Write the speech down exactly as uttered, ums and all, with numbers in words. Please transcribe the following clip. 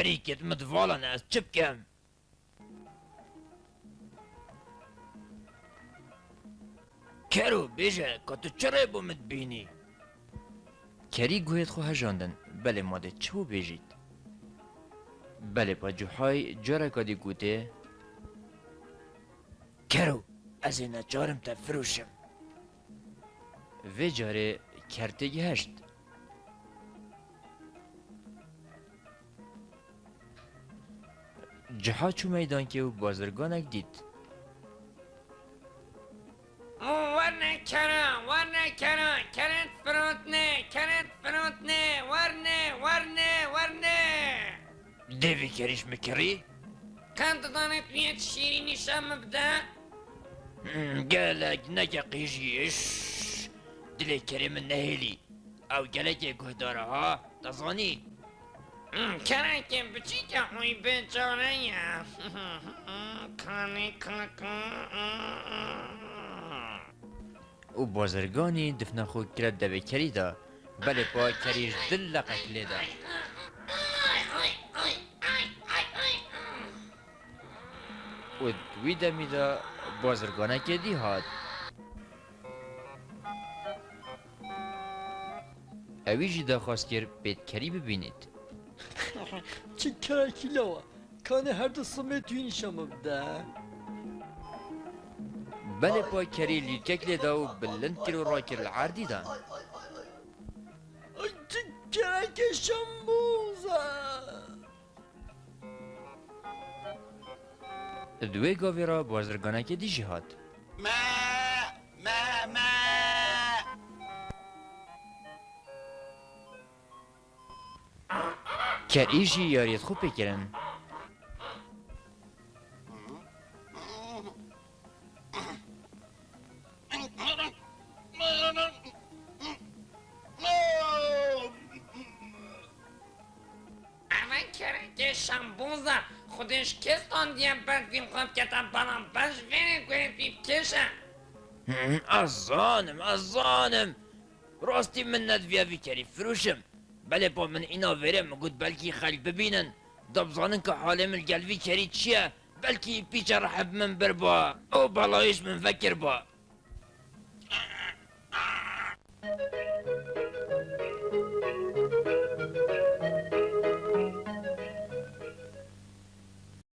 Rîkêt min divalane, ez çi bikim? Kero, bêje, ka tu çi rê bo min dibînî? Kerî guhêt xwe hejandin, belê ma dê çi bibêjît? Belê pa Cuhay careka dî gotê: Kero, ez ê neçarim te firûşim. Vê carê ker têgihişt. Ciha çû meydankê û bazirganek dît. Werne kera, werne kera, kerê firotne, kerê firotne, werne, werne, werne. Dê vî kerî ji min kirî? Ka tu zanî tu yê çi şîrînî şa min bide? Hmm, gelek neke qîjî. Şşş. Dilê kerê min nehêlî. Ew gelekê guhdar e ha, te zanî? Hmm, kerekê biçîke xwî bêçare ye. Kanî kaka. Û bazirganî difna xwe kire devê kerî de. Belê pa kerî ji dil leqek lê da. Û di wî demî de bazirganekê dî hat. Ewî jî daxwaz kir pêt kerî bibînît. Çi kerekî lewa. Kanê her du simê tu yî nîşa min bide. Belê pa kerî lîrkek lê da û bilind kir û rakir li erdî de. Ay, çi kerekê şembûz e. Di wê gavê re bazirganekê dî jî hat. Me, me, me. Kerî jî yariyê xwe pê kirin. Eve kerekê şemboz e. Xwedê ji kê standiye ber vîn xwe bikete bela ber ji vêrê guhê pî bikêşe. Hı, ez zanim, ez zanim. Rastî min nediviya vî kerî firûşim. Belê pa min îna vêrê min got belkî xelk bibînin. Da bizanin ka halê min li gel vî kerî çi ye. Belkî pîça reheb min birba. Û belayî ji min vekirba.